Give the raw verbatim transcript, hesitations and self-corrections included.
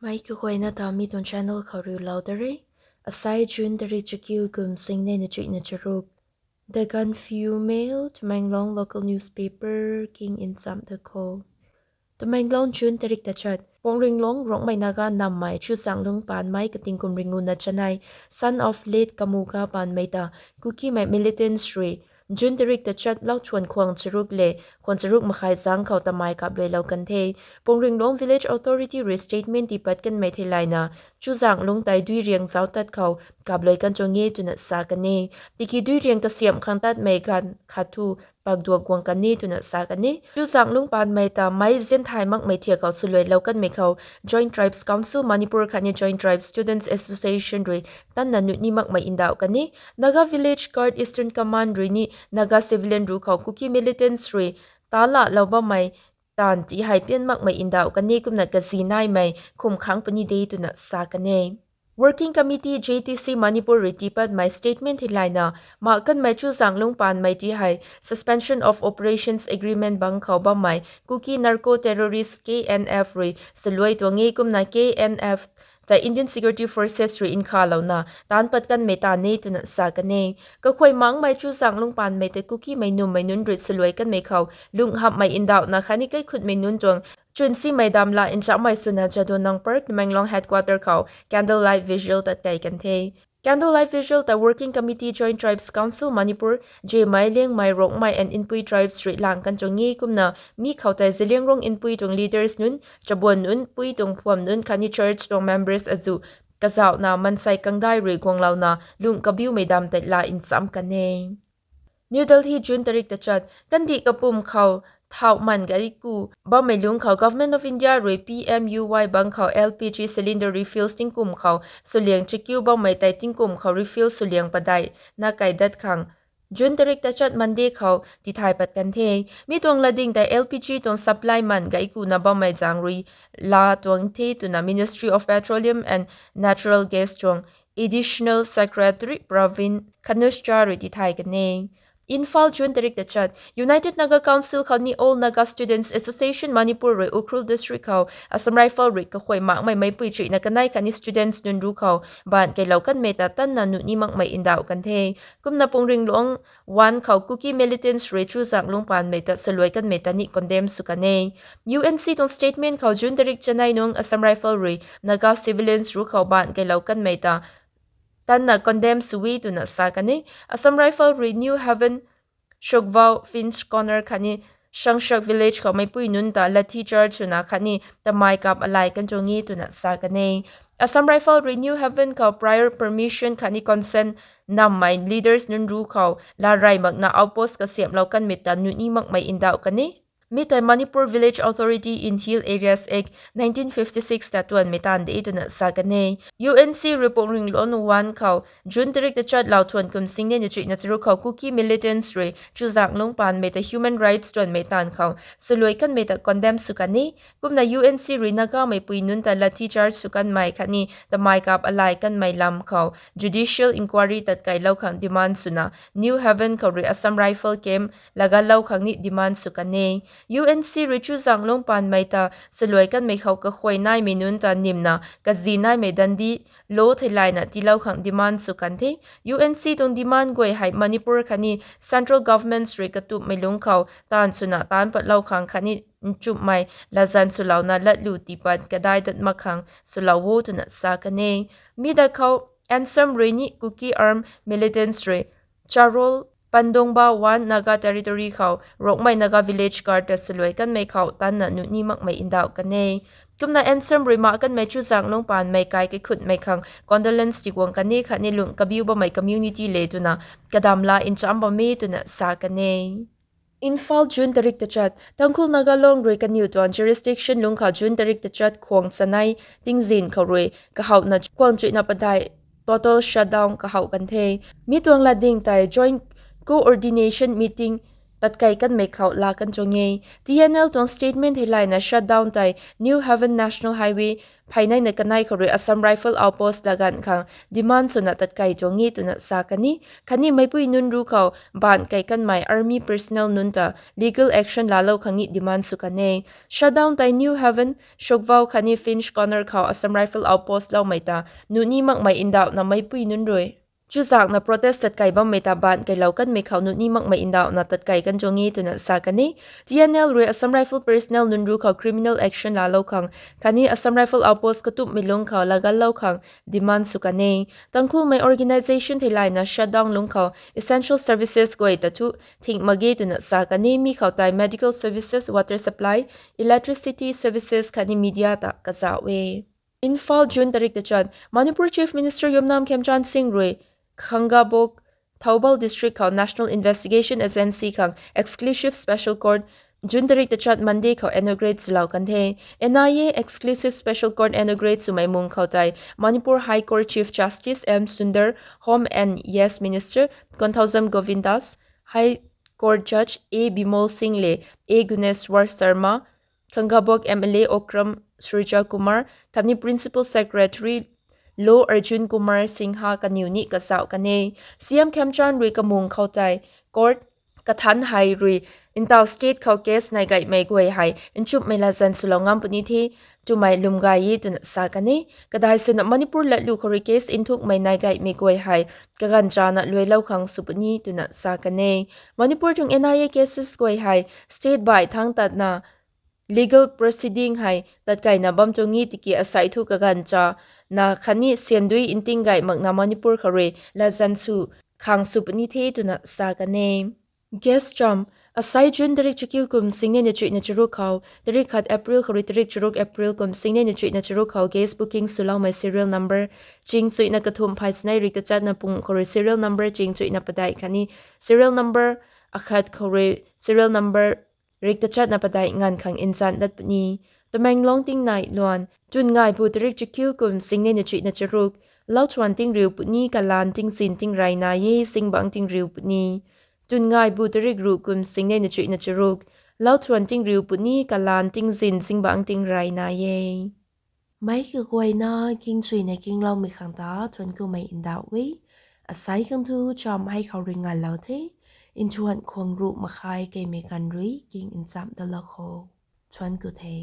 Mei kaguayna ta mi tuang channel khou riulou da re. Asai June tarik chakiu kum singnei na chuihna charuk. The Gaanphiu Mail, Tamenglong local newspaper, king in sam da kho. Tamenglong, June tarik tachat. Pongringlong Rongmei Naga nammei Chuzaenglung Paanmei kating kum ringu na chanei, son of late Kamuga Paanmei ta Kukimei militants rui June tarik tachat lau chuan khwang charuk le khwang charuk makhai zang khou tamei kapluailou kan the. Pongringlong Village Authority rui statement tiipat kanmei theilayna, Chuzaenglung tei Duiriang zauc tat khou kapluai kan tuang e twna sa kan e. Tiki Duiriang kasiamh khang tatmei ganv khat thu pakduak guang kan e twna sa kan e. Chuzaenglung Paanmei ta meic zianthay makmei thiak khou swluailou kanmei khou Joint Tribes Council Manipur khatni Joint Tribes Students Association rui tanna nuh ni makmei ndauh kan e. Naga Village Guard Eastern Command rui ni Naga civilian ruc khou Kuki militants rui talaalou bammei taanv ti hei pian makmei ndauh kan e, kumna kazi naimei khum khang puni de twna sa kan e. Working Committee, J T C Manipur rui tiipatmei statement theilayna, mak kanmei Chuzaenglung Paanmei ti hei Suspension of Operations Agreement bang khou bammei Kuki narco terrorist K N F rui swluai tuang e, kumna K N F ta Indian Security Forces rui nkhalouna taanc pat kanmei taanv e twna sa kan e. Kakhuay makmei Chuzaenglung Paanmei tei Kukimei nummei nunc rui swluai kanmei khou lung hamhmei ndauhna khatni kaikhutmei nunc tuang chwnsimei damla nchamhmei swna Jadonang Park, Tamenglong headquarter khou candlelight vigil tat kei kan the. Candlelight vigil ta Working Committee, Joint Tribes Council Manipur, Zemei, Liangmei, Rongmei and Inpui tribes rui lang kan tuang e, kumna mi khou tei Zeliangrong Inpui tuang leaders nunc, chabuan nunc, pui tuang phuam nunc khatni church tuang members azuh kazauhna mansei kangdai rui guanglouna lung kabiumei dam tei la ncham kan e. New Delhi, June tarik tachat. Kandih kapwm khou thauh man gaiku bammei lungc khou Government of India rui P M U Y bang khou L P G cylinder refills tingkum khou swliang chakiu bammei tei tingkum khou refill swliang padeih na kai dat khang June tarik tachat Monday khou tithay pat kan the. Mi tuang latding tei L P G tuang supply man gaikuna bammei zaeng rui la tuang the twna Ministry of Petroleum and Natural Gas tuang Additional Secretary Praveen Khanuscha rui tithay kan e. Imphal, June tarik tachat. United Naga Council khou ni All Naga Students Association Manipur rui Ukhrul District khou Assam Rifle rui kakhuay makmei meipui chuihna kanei khatni students nunc ruc khou baanc keilou kanmei ta tanna nuh ni makmei ndauh kan the. Kumna Pongringlong One khou Kuki militants rui Chuzaenglung Paanmei ta swluai kanmei ta ni condemn sw kan e. U N C tuang statement khou June tarik chanei nung Assam Rifle rui Naga civilians ruc khou baanc keilou kanmei ta tanna condemn sw e twna sa kan e. Assam Rifle rui New Haven, Shukvau, Finch Corner khatni Shangshak village khou meipui nunc ta lathi charge swna khatni tamei kap alai kan tuang e twna sa kan e. Assam Rifle rui New Haven khou prior permission khatni consent nammei leaders nunc ruc khou laarey makna outpost kasiamhlou kanmei ta nuh ni makmei ndauh kan e. Mi tei Manipur Village Authority in Hill Areas Act nineteen fifty-six ta tuanmei taanv de twna sa kan e. U N C rui Pongringlong One khou June tarik tachat lau thuan kum singnei na chuihna charuk khou Kuki militants rui Chuzaenglung Paanmei ta human rights tuanmei taanv khou swluai kanmei ta condemn sw kan e. Kumna U N C rui Naga meipui nunc ta lathi charge sw kanmei khatni tamei kap alai kanmei lam khou judicial inquiry tatkeilou khang demand swna New Haven khou rui Assam Rifle camp lagatlou khang ni demand sw kan e. U N C rui Chuzaenglung Paanmei ta swluai kanmei khou kakhuay naimei nunc ta nimna kazi naimei dandi lo theilayna tiilou khang demand sw kan the. U N C tuang demand guay hei Manipur khatni central governments rui katupmei lungc khou taanv swna taanc patlou khang khatni nchumhmei latzan swlouna latlu tiipat kadai dat mak khang swlou o twna sa kan e. Mi dat khou Ansam rui ni Kuki armed militants rui Charol, Pandongba One Naga Territory khou Rongmei Naga Village Guard ta swluai kanmei khou tanna nuh ni makmei ndauh kan e. Kumna Ansam rui mak kanmei Chuzaenglung Paanmei kai kaikhutmei khang condolence tiguang kan e khatni lung kabiu bammei community le twna kadamla ncham bam e twna sa kan e. Imphal, June tarik tachat. Tangkhul Naga Long rui kaniw tuang jurisdiction lungc khou June tarik tachat khwang chanei tingzin khou rui kahouhna khwang chuihna padeih total shutdown kahouh kan the. Mi tuang latding tei joint coordination meeting tatkei kanmei khou laa kan tuang e. T N L tuang statement hei layna shutdown tei New Haven National Highway pheyneina kanei khou rui Assam Rifle outpost laganv khang demand swna tatkei tuang e twna sa kan e. Khatni meicpui nunc ruc khou baanc kei kanmei army personnel nunc ta legal action laalou khang ni demand sw kan e. Shutdown tei New Haven, Shokvau khatni Finch Corner khou Assam Rifle outpost loumei ta nuh ni makmei ndauhna meicpui nunc rui chuzaenghna protest tatkei bammei ta baanc keilou kanmei khou nuh ni makmei ndauhna tatkei kan tuang e twna sa kan e. T N L rui Assam Rifle personnel nunc ruc khou criminal action laalou khang khatni Assam Rifle outpost katumhmei lungc khou laganlou khang demand sw kan e. Tangkhulmei organisation theilayna shutdown lungc khou essential services guay ta thu thing mak ge twna sa kan e. Mi khou tei medical services, water supply, electricity services khatni media ta kazauh e. Imphal, June tarik tachat: Manipur Chief Minister Yumnam Khemchand Singh rui Khangabok, Thoubal District khou National Investigation Agency khang Exclusive Special Court June tarik tachat Monday khou inaugurate swlou kan the. N I A Exclusive Special Court inaugurate swmei mung khou tei Manipur High Court Chief Justice M Sundar, Home and Yes Minister Konthoujam Govindas, High Court Judge A Bimol Singh le A Guneshwar Sharma, Khangabok M L A Okram Surjakumar khatni Principal Secretary Law Arjun Kumar Singha kaniw ni kazauh kan e. C M Khemchand rui kamung khou tei court kathanc hei rui ntaw state khou case nai gaymei guay hei nchumhmei latzan swlou ngam puni the twmei lwm gay e twna sa kan e. Kadai swna Manipur latlu khou rui case nthukmei nai gaymei guay hei kaganv chana luailou khang sw puni twna sa kan e. Manipur tuang N I A cases guay hei state bai thangc tatna legal proceeding hei tatkeina bam tuang e tiki asei thu kaganv chana khatni syandui nting gay makna Manipur khou rui latzan sw khang sw puni the twna sa kan e. Guest cham: Asei June tarik chakiu kum singnei na chuihna charuk khou tarik khat April khou rui tarik charuk April kum singnei na chuihna charuk khou gas booking swloumei serial number ching chuihna kathumh phay sinei rik tachatna pung khou rui serial number ching chuihna padeih khatni serial number akhat khou rui serial number rik tachatna padeih nganv khang nzan dat puni. Tamenglong tingnai luan: Twn ngaibu tarik chakiu kum singnei na chuihna charuk, lauchuan tingriu puni kalan tingzin tingrey nai e, zingbangc tingriu puni. Twn ngaibu tarik ruh kum singnei na chuihna charuk, lauchuan tingriu puni kalan tingzin zingbangc tingrey nai e. Meic kaguayna kingchuina kingloumei khang ta thuanc kumei ndauh e. Asei khang thu cham hei khou rui nganlou the. Nthuan khwang ruh makhai keimei ganv rui king nchamh dalou kho. Thuanc ku the.